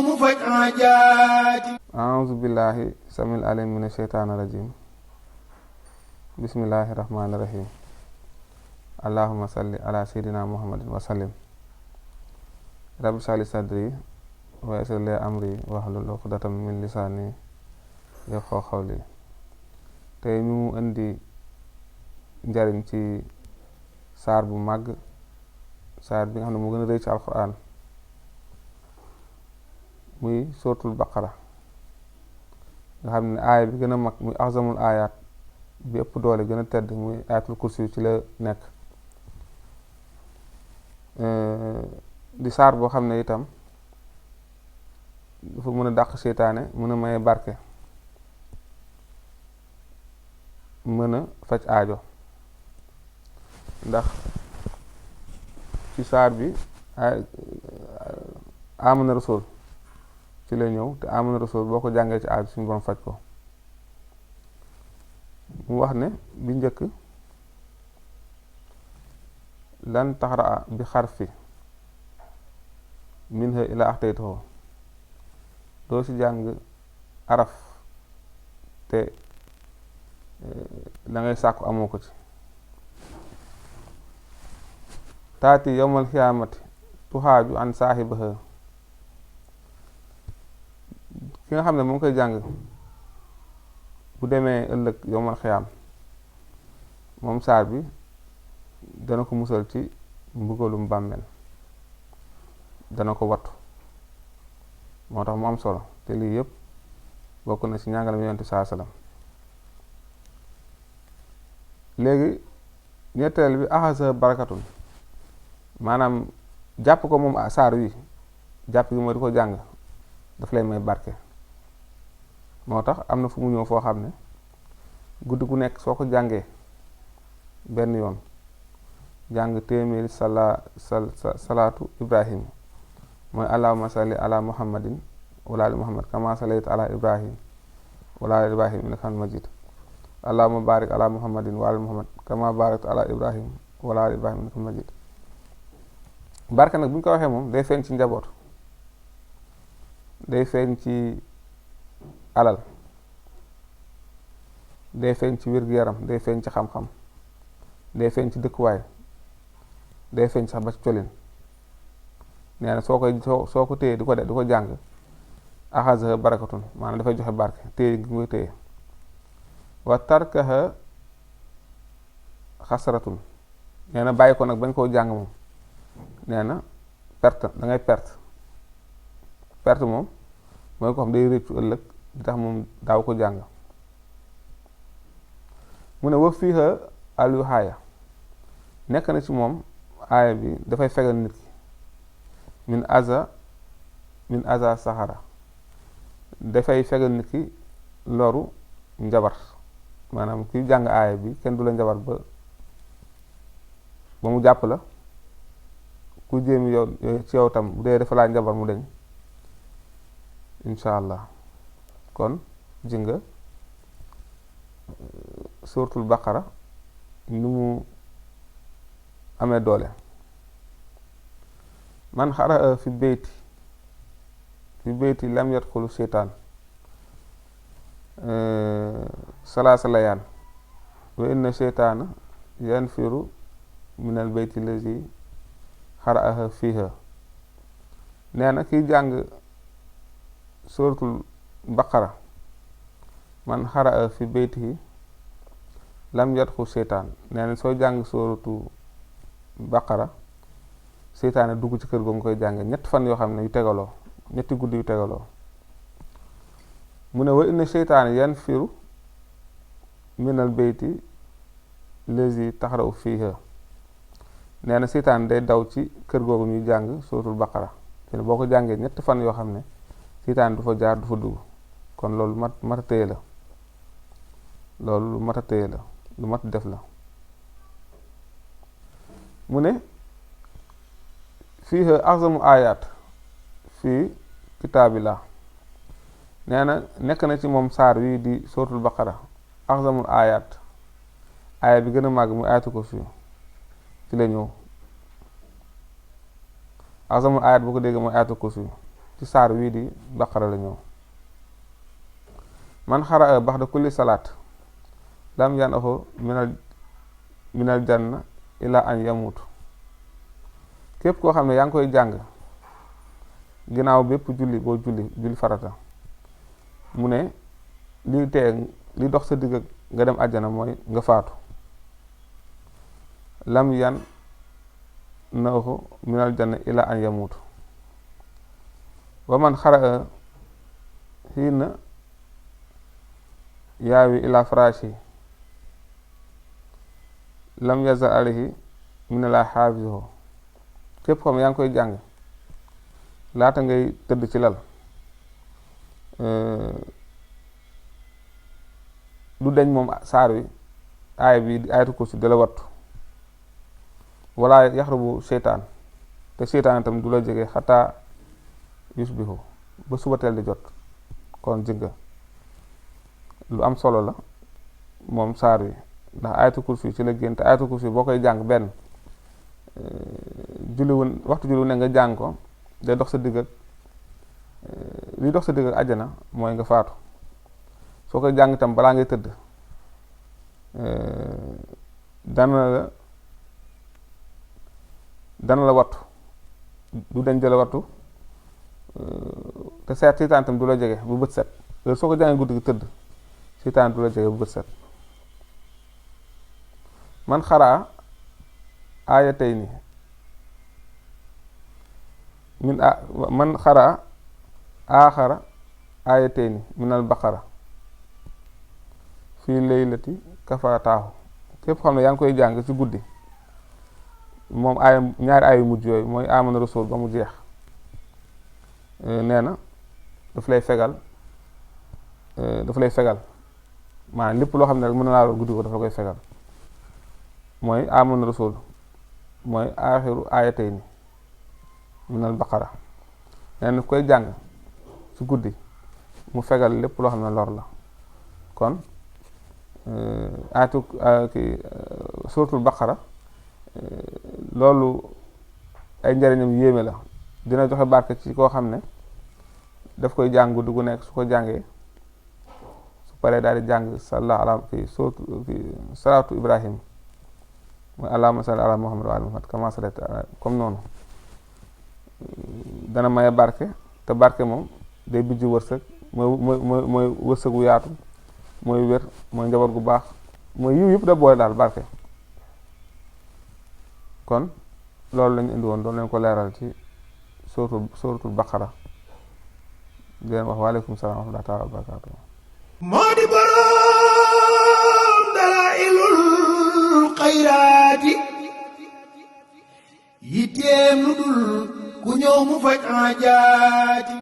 mu faj aajaati. a'uuzu billahi samil alim mina sheytaani rajim. bismillahi rahmaani rahim. allahumma salli ala sayyidina muhammadin wa sallim. rabbi shrah li sadri wa yassir li amri wahlul uqdatam min lisaani yafqahu qawli. tey ñu indi njariñ ci saar bu màgg, saar bi nga xam ne moo gën a rëy ci alquran, muy suratul baqara, nga xam ne aaya bi gën a mag muy azamul ayat bi ëpp doole gën a tedd muy ayatul kursi ci la nekk. di saar boo xam ne itam dafa mën a dàq seytaane, mën a maye barke, mën a faj aajo. ndax ci saar bi amana rasul ci la ñëw, te amana rasul boo ko jàngee ci aajo suñu borom faj ko. mu wax ne bi njëkk lan taxraa bi xarfi minha ila axtaytahu, doo ci jàng araf te la ngay sàkku amoo ko ci. taati yowmal xiyaamati tuxaaju an saaxibaha, ki nga xam ne mu ngi koy jàng bu demee ëllëg yowmal xiyaam, moom saar bi dana ko musal ci mbugalum bàmmeel, dana ko wattu. moo tax mu am solo, te lii yëpp bokk na ci njàngalem yonent saa salaam. léegi ñetteel bi axasa barakatun, maanaam jàpp ko moom saar wi, jàpp gi mooy di ko jàng daf lay may barke. moo tax am na fu mu ñëw foo xam ne guddi gu nekk soo ko jàngee benn yoon, jàng téeméeri salaatu ibrahim, mooy allahumma salli ala muhammadin wa ali muhammad kama sallayta ala ibrahim wa ali ibrahim innaka hamidun majid, allahumma barik ala muhammadin wa ali muhammad kama barakta ala ibrahim wa ali ibrahim innaka hamidun majid. barke nag bu ñu ko waxee moom day feeñ ci njaboot, day feeñ ci alal, day feeñ ci wér-gu-yaram, day feeñ ci xam-xam, day feeñ ci dëkkuwaay, day feeñ sax ba ci colin. nee na soo ko téye di ko jàng axasaha barakatun, maanaam dafay joxe barke, téye gi nga téye. wa tarkaha xasratun, nee na bàyyi ko nag bañ koo jàng moom, nee na perte, da ngay perte moom mooy ko xam day réccu ëllëg di tax moom daaw ko jàng. mu ne wa fiiha al wihaaya, nekk na ci moom aaya bi dafay fegal nit ki min aza saxara, dafay fegal nit ki loru njabar. maanaam kuy jàng aaya bi kenn du la njabar ba mu jàpp la. ku jéem yow ci yow tam bu dee dafa laa njabar mu deñ incha allah. kon jinga suratul baqara ni mu amee doole. man xara fi beyti lam yadxulu seytaan salaasa layaan wa inna seytaana yanfiru min al beyti lazi xaraaha fiiha. nee na kiy jàng suratul baqara man xaraa fi beytihi lam yadxul seytaan, nee na soo jàng suratu baqara seytaane dugg ci kër googu nga koy jànge ñetti fan yoo xam ne yu tegaloo, ñetti guddi yu tegaloo. mu ne wa inna seytaane yanfiru minal beyti lazi taxra'u fiiha, nee na seytaan day daw ci kër googu ñuy jàng suratul baqara, te boo ko jàngee ñetti fan yoo xam ne seytaan du fa jaar, du fa dugg. kon loolu mat a téye la, loolu lu mat a téye la, lu mat def la. mu ne fiiha azamu ayat fii kitaabillah, nee na nekk na ci moom saar wi di suratul baqara azamul ayat, aaya bi gën a màgg muy ayatu kursi ci la ñëw. azamul ayat boo ko déggee mooy ayatu kursi, ci saar wii di baqara la ñëw. man xara baxda kulli salaat lam yan axu minal janna ila an yamutu képp koo xam ne yaa ngi koy jàng ginnaaw bépp julli boo julli farata mu ne li dox sa digg nga dem àjjana mooy nga faatu. lam yan naxu minal janna ila an yamutu wa man xara xiina yaawi ila farashi lam yazal alayhi minala xaafisuhu képp xam yaa ngi koy jàng laata ngay tëdd ci lal du deñ moom saar wi aaya bi di aayatu kursi dala wattu wala yaxrubu seytaan te seytaan itam du la jege xataa yusbihu ba subateel di jot. kon jëgga lu am solo la moom saar wi ndax aayatu kursi ci la génn te aayatu kursi boo koy jàng benn waxtu julliwu ne nga jàng ko day dox sa digg ak li dox sa digg ak àjjana mooy nga faatu. soo koy jàng itam balaa ngay tëdd dana la wattu du dañ jëla wattu te seytaan itam du la jege bu bët set. soo ko jàngee guddi gi tëdd seytaan du la jege bu bët set. man xaraa aayatayni man xaraa aaxara aayatayni minal baqara fii laylati kafataahu képp xam ne yaa ngi koy jàng ci guddi moom ñaari aaya mujj yooyu mooy amana rasul ba mu jeex nee na daf lay fegal maanaam lépp loo xam ne rek mën na laa lool guddi ko dafa koy fegal. mooy amana rasul mooy aaxiru aayatayni minal baqara nee na koy jàng ci guddi mu fegal lépp loo xam ne lor la. kon suratul baqara loolu ay njariñam yéeme la. dina joxe barke ci koo xam ne daf koy jàng guddi gu nekk su ko jàngee su paree daal di jàng salaatu ibrahim mooy allahumma salli ala muhammad wa ala muhammad kama sallaita comme noonu dana maye barke te barke moom day bijji wërsëg mooy wërsëg wu yaatu mooy wér mooy njaboot gu baax mooy yiw yëpp da boole daal barke. kon loolu lañu indi woon doon leen ko leeral ci suratul baqara di leen wax waaleykum salaam wa rahmatullahi taala wa barakaatu. moo di boroom dalaa'ilul xayraati yitteem lu dul ku ñëw mu faj aajaati